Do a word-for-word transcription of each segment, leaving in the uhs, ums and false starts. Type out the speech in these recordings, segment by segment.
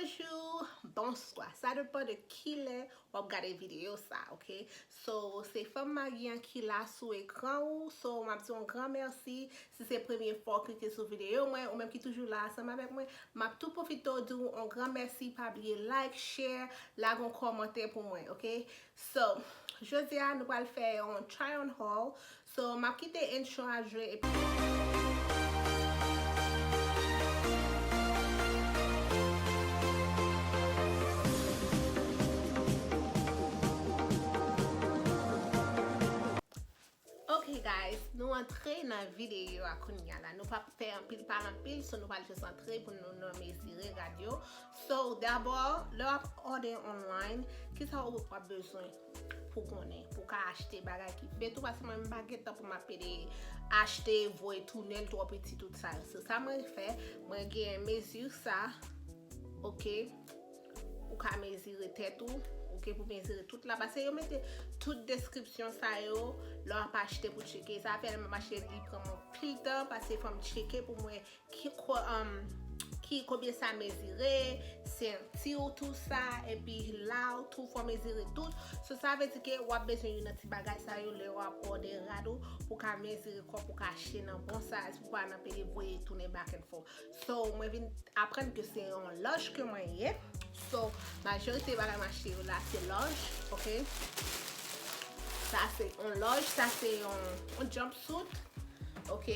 Bonjou, bonswa. Sa depann de kilè w ap gade videyo sa, ok? So, se fanm Magi an ki la sou ekran ou. So, m ap di yon gran mèsi. Si se premye fwa w klike sou videyo mwen, ou menm ki toujou la ansanm avèk mwen, m ap tou pwofite w di w yon gran mèsi. Pa bliye like, share, lage yon kòmantè pou mwen, ok? So, jodi a, nou pral fè yon try on haul. So, m ap kite intro a jwe epi. Ok, guys, nou antre nan videyo a kounye a la. Nou p ap fè anpil pale anpil, so nou pral jis antre pou nou, nou mezire rad yo. So, dabò, lè w ap order online, kisa w ap bezwen pou konnen, pou ka achte bagay ki fèt ou, paske mwen m pa gen tan pou m ap pede achte, voye tounen l twò piti, tout sa yo. So, sa mwen fè, mwen gen mezi sa, ok? Ou ka mezire tèt ou, ok, pou mezire tout la. Paske yo mete tout deskripsyon sa yo, lè w ap achte pou tcheke. Sa fè lè m ap achte, li pran mwen pil tan, paske fò m tcheke pou mwen ki, ko- um, ki, konbyen sa mezire, senti w tou sa, epi la w tou fò mezire tout. So, sa vle di ke w ap bezwen youn nan ti bagay sa yo lè w ap order rad ou, pou ka mezire kò w, pou ka achte nan bon size, pou pa nan pede voye tounen back and forth. So, mwen vin aprann ke se yon lòj ke mwen ye. So, majorite bagay m achte yo la, se lòj, ok? Sa se yon lòj, sa se yon, yon jumpsuit, ok?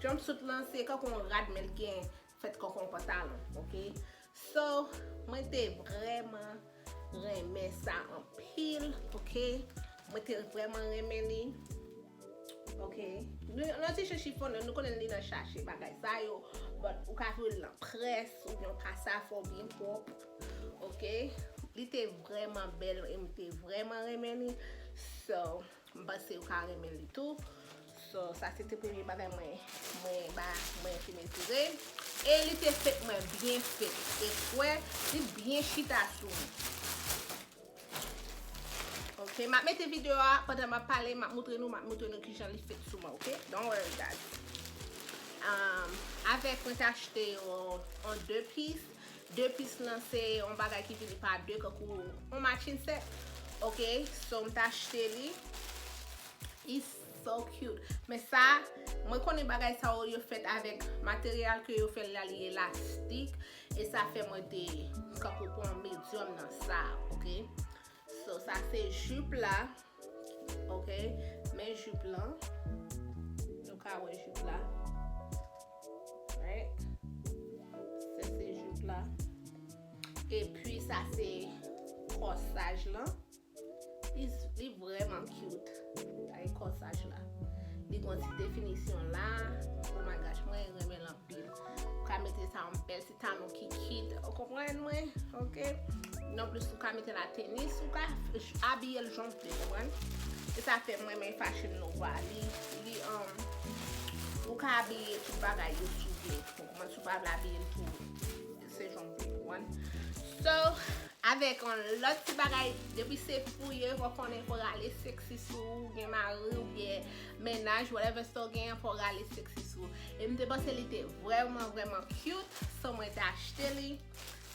Jumpsuit lan, se kankou yon rad, men l gen fèt kankou yon pantalon, ok? So, mwen te vrèman renmen sa anpil, ok? Mwen te vrèman renmen li. Ok. Nou, nan ti chen chifonnen, nou konnen li nan chache bagay sa yo. But ou ka jwe l nan près, oubyen w ka sa fè w byen pwòp. Ok. Li te vrèman bèl e m te vrèman renmen li. So, m panse ou ka renmen li tou. So, sa se te premye bagay mwen, mwen ba, mwen te mezire. E li te fèt mwen byen fèt. E kwè, li byen chita sou mwen. Ok, m ap mete videyo a, pandan m ap pale, m ap moutre nou, m ap moutre nou kijan li fèt sou mwen, ok? Don't worry, guys. Um, avèk mwen te achte yon, yon de pis. De pis lan se yon bagay ki vini pa de, kankou yon matching set. Ok, so m te achte li. It's so cute. Men sa, mwen konnen bagay sa yo, yo fèt avèk materyal ke yo fè la, li elastik. E sa fè mwen te kankou pran medyòm nan sa, ok? So, sa se jip la, ok? Men jip lan. Nou ka wè jip la. Right? Sa se jip la. Epi sa se kòsaj lan. Li, li vrèman cute. Gade kòsaj la. Li gon ti definisyon la. Oh my gosh, mwen renmen l anpil. Ou ka mete sa yon bèl ti talon ki cute. Ou konprann mwen? Ok. Nonplis ou ka mete la tenis, ou ka abiye l jan w vle, konprann? E sa fè mwen renmen Fashion Nova. Li, li, um, ou ka abiye tout bagay yo si w vle. Ou konprann, si w pa vle abiye l tou, se jan w vle, konprann? So, avèk yon lòt ti bagay, depi se fouye, fò konnen, fò rale seksi sou ou, gen mari oubyen mennaj, whatever sa w genyen, fò rale seksi sou ou. E m te panse li te vrèman, vrèman cute, so mwen te achte li.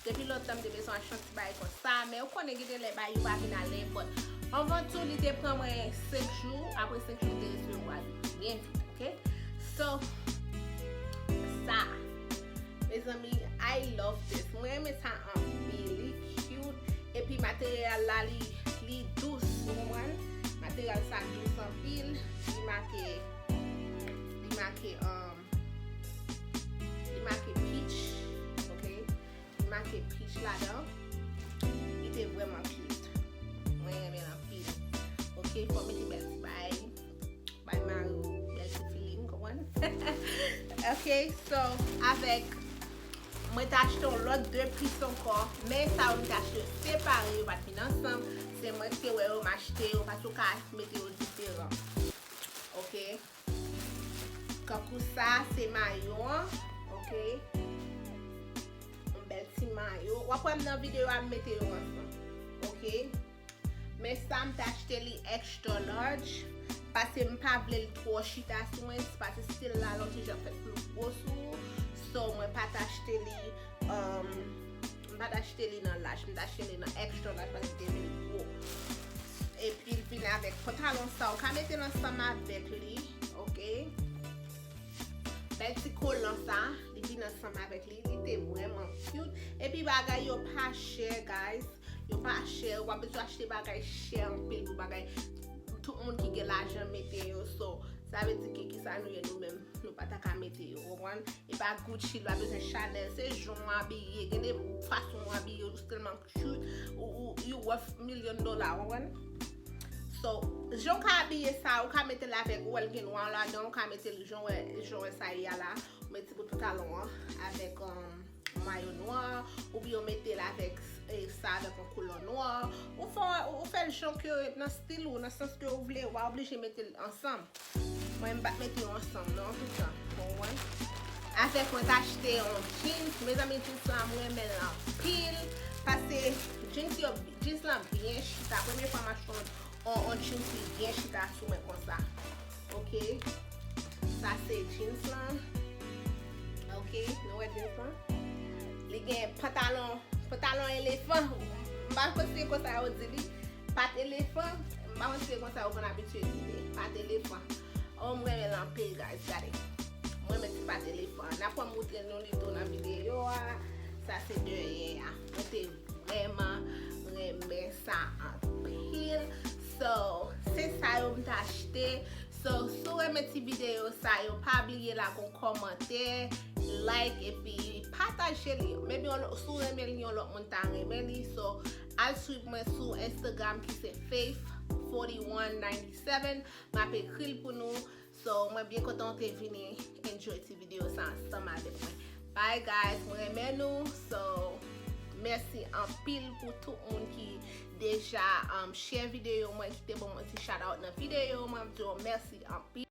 Depi lontan m te bezwen achte yon ti bagay konsa, men ou konnen gen de lè bagay yo pa vin alè, but anvan tou, li te pran mwen senk jou, apre senk jou, m te resevwa li byen vit, ok? So, sa, mezanmi, I love this. Mwen renmen sa anpil. Li cute. Epi materyal la, li, li dous, ou konprann? Materyal sa dous anpil. Li make, li make, um, li make peach, ok? Li make peach ladan. Li te vrèman cute. Mwen renmen l anpil. Ok, fò mete bèl ti bay. Bay mari w bèl ti feeling, konprann? Ok, so, avèk, mwen t achte yon lòt de pis ankò, men sa yo m t achte yo separe, yo pa t vin ansanm. Se mwen ki te wè yo, m achte yo, paske ou ka mete yo diferan. Ok? Kankou sa, se mayo an, ok? Yon bèl ti mayo. W ap wè m nan videyo a, m mete yo ansanm, ok? Men sa, m t achte li extra large, paske m pa vle l twò chita sou mwen, paske stil la, l yon ti jan fèt pli gwo sou ou. So, mwen pa t achte li, um, m pa t achte li nan laj, m t achte li nan extra laj paske li te vin gwo. Epi l vin avèk pantalon sa, ou ka mete l ansanm avèk li, ok? Bèl ti kolan sa, li vin ansanm avèk li, li te vrèman cute. Epi bagay yo pa chè, guys. Yo pa chè, ou pa bezwen achte bagay chè anpil pou bagay tout moun ki gen lajan mete yo. So, sa vle di ke kisa nou ye nou menm, nou pa ta ka mete yo, ou konprann? E pa Gucci, l pa bezwen Chanel, se jan w abiye, gen de fason w abiye, ou tèlman cute, ou, ou, you worth milyon dola, ou konprann? So, jan w ka abiye sa, ou ka mete l avèk, ou wè l gen nwa ladan, ou ka mete l jan w wè, jan w wè sa ye a la, ou mete ti bout pantalon an avèk, um, mayo nwa, oubyen w mete l avèk, eh, sa avèk yon koulè nwa. Ou fè, ou fè l jan ke nan stil ou, nan sans ke ou vle, ou pa oblije mete l ansanm. Mwen, m pa t mete yo ansanm, non, toutan. Bon, wè. Avèk mwen t achte yon jeans. Mezanmi, jeans la, m renmen l anpil. Paske jeans yo, jeans lan byen chita. Premye fwa m achte yon, yon, yon jeans ki byen chita sou mwen konsa. Ok. Sa se jeans lan. Ok, nou wè jeans lan. Li gen pantalon, pantalon elefan. M pa konn si se konsa yo di li. Pat elefan. M pa konn si se konsa yo konn abitye di li. Pat elefan. Oh, m renmen l anpil, guys. Gade. M renmen ti pat elefan. N ap moutre nou li tou nan videyo a. Sa se dèyè a. Mwen te vrèman renmen sa anpil. So, se sa yo m t achte. So, si w renmen ti videyo sa yo, pa bliye lage yon kòmantè, like, epi pataje li. Maybe yon lòt, si w renmen li, yon lòt moun ta renmen li. So, al swiv mwen sou Instagram ki se Faith forty-one ninety-seven. M ap ekri l pou nou. So, mwen byen kontan w te vini enjoy ti videyo sa ansanm avèk mwen. Bye guys, mwen renmen nou. So, mèsi anpil pou tout moun ki deja, um, share videyo mwen, ki te ban mwen ti shout out nan videyo mwen. M di w mèsi anpil.